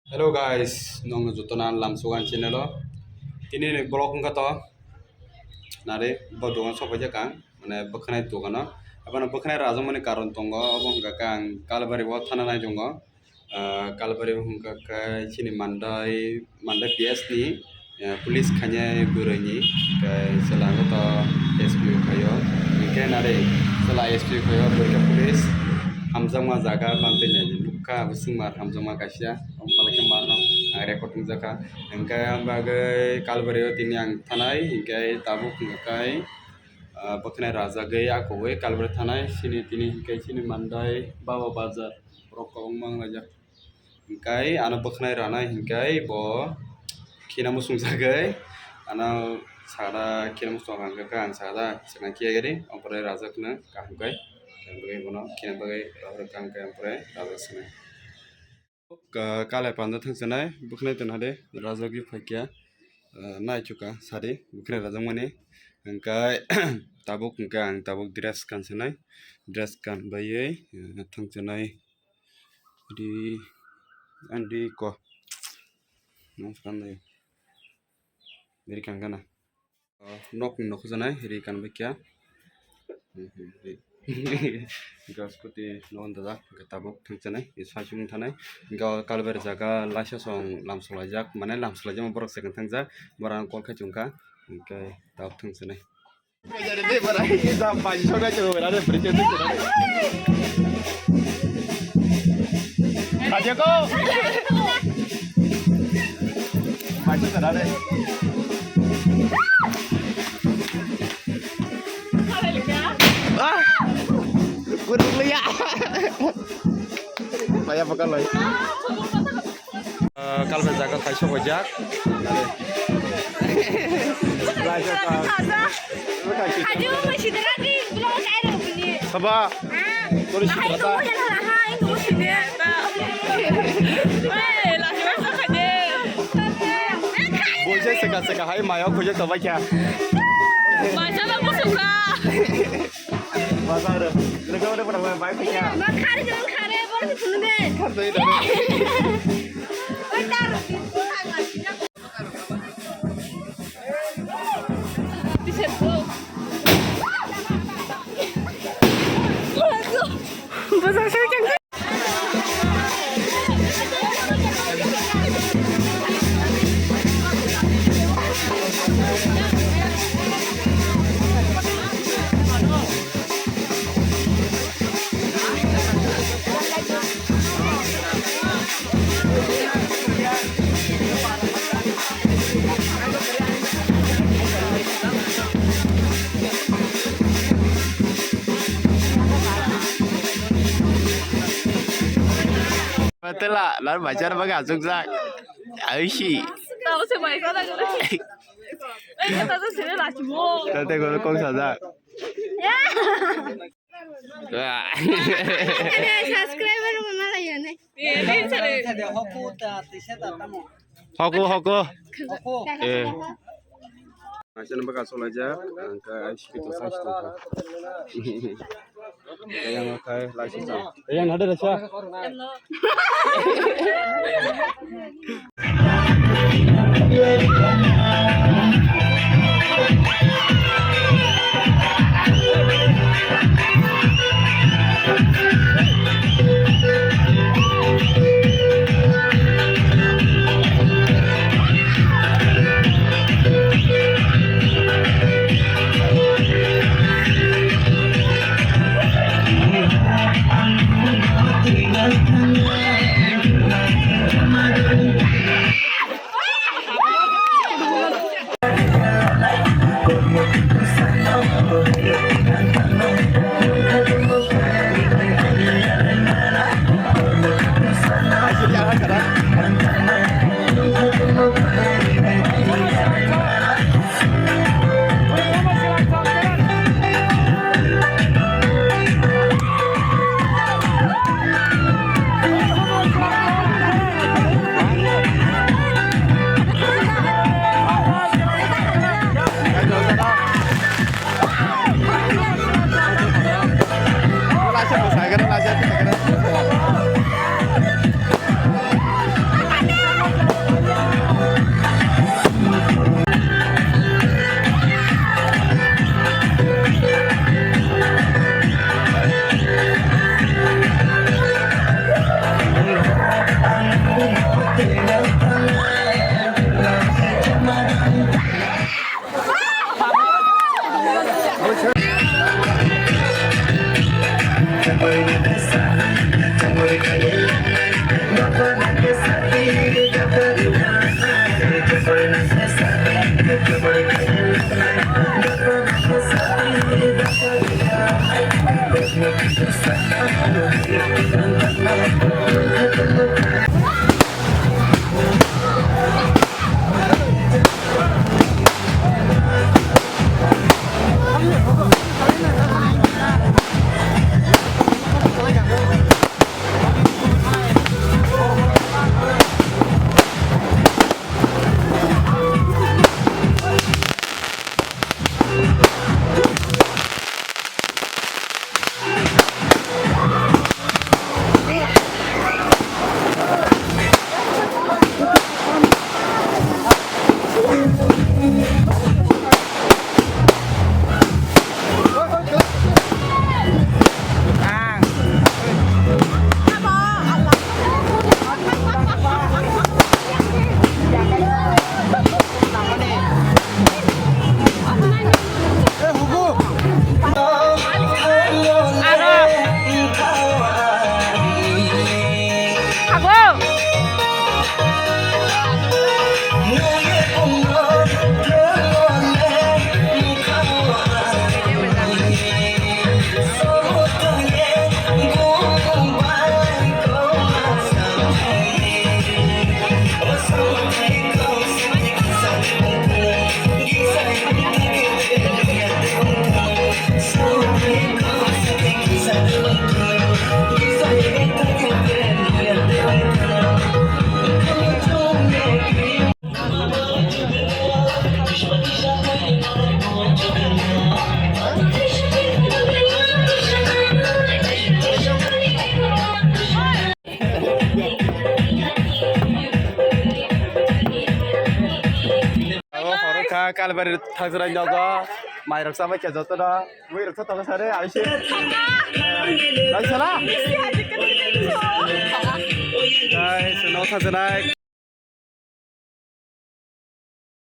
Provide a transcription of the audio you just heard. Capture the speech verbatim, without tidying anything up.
Hello guys, nongno jotono ang lamsogo ani channel o. Tini ni vlog wngkha to nari bo dogan sopaijak ang, mane bwkhanai dogan o. Abono bwkhanai rajakmani karon tongo, obo wngkha khe ang Kalbari o thana nai tongo. Ah, Kalbari wngkha khe chini Mandai, Mandai P S ni, eh, police khainai bwrwi ni, khe chwla wngkha to S P O khaio. Hinkhe nari chwla S P O khaio, bwrwi khe police. Hamjakma jaga bantwi nai nukha, bisingma hamjakma kaisa. Omo palai khe mano ang record wngjakha. Hinkhe ang bagwi Kalbari o tini ang thanai, hinkhe tabuk wngkha khe, ah, bwkhanai rajagwi akhogwi Kalbari thanai, chini tini hinkhe chini Mandai Baba Bazar borok kwbangma wnglaijak. Hinkhe ano bwkhanai ranai hinkhe bo khina muchungjagwi ano sakda khina muchung rang khe ang sakda chwngno khiya gari, ompore rajakno kaham khe, hinkhe bono khina bagwi rohor kha hinkhe ompore rajak swnai. Ka-, kalai panda thangsanai, bwkhanai tongha de, rajagwi phaikha, ah, naichukha sari, bwkhanai rajakmani. Hinkhe tabuk hinkhe ang tabuk dress kansanai, dress kanbaiwi, ah, thangsanai. Ri, ang ri ko. Nang kanbai. Ri kan kana. Nok ni nokho janai ri kan bai kya. Ga scooty no da da tabuk thang chanai sa chung thanai. Ga Kalbari jaga laisa song lam solaijak, mane lam solaijak borok second thang jak, borok ang call khai chungkha. Hinkhe tabuk thang chanai. Aja ko. Maju sana deh. Ah, kurang liya. Paya pekan lagi. Ah, Kalbari jaga khai sobaijak. Laijak. Hadi mo sidra di, belum kairo bini. Saba. Tori sidra ta. Hai, kamu sidra. Weh, lagi masa kaje. Boise seka seka hai mayo khuje to baikha. Masa na musuka. Bazar. Lega udah pada main baik ya. Bang khare jangan khare, bang sunu deh. Khare jangan. Bentar. Bazar saya kan. Tela, lar bachar baga asuk jak. Aisi. Tao se mai kau lagi. Eh, kata tu sini lagi mo. Tete gol kong sajak. Wah. Subscriber mana lagi ni? Eh, ini cari. Hoku, hoku. Eh. Asal baka solaja, angka aisi kita sai kita. Yang akai laisa sa. Yang ada rasa. Abo horo kha Kalbari thangsarai nogo, mairok chabai khe jotono, muirok khe tongo sare, aise. Nai sala? Guys, no thangsarai.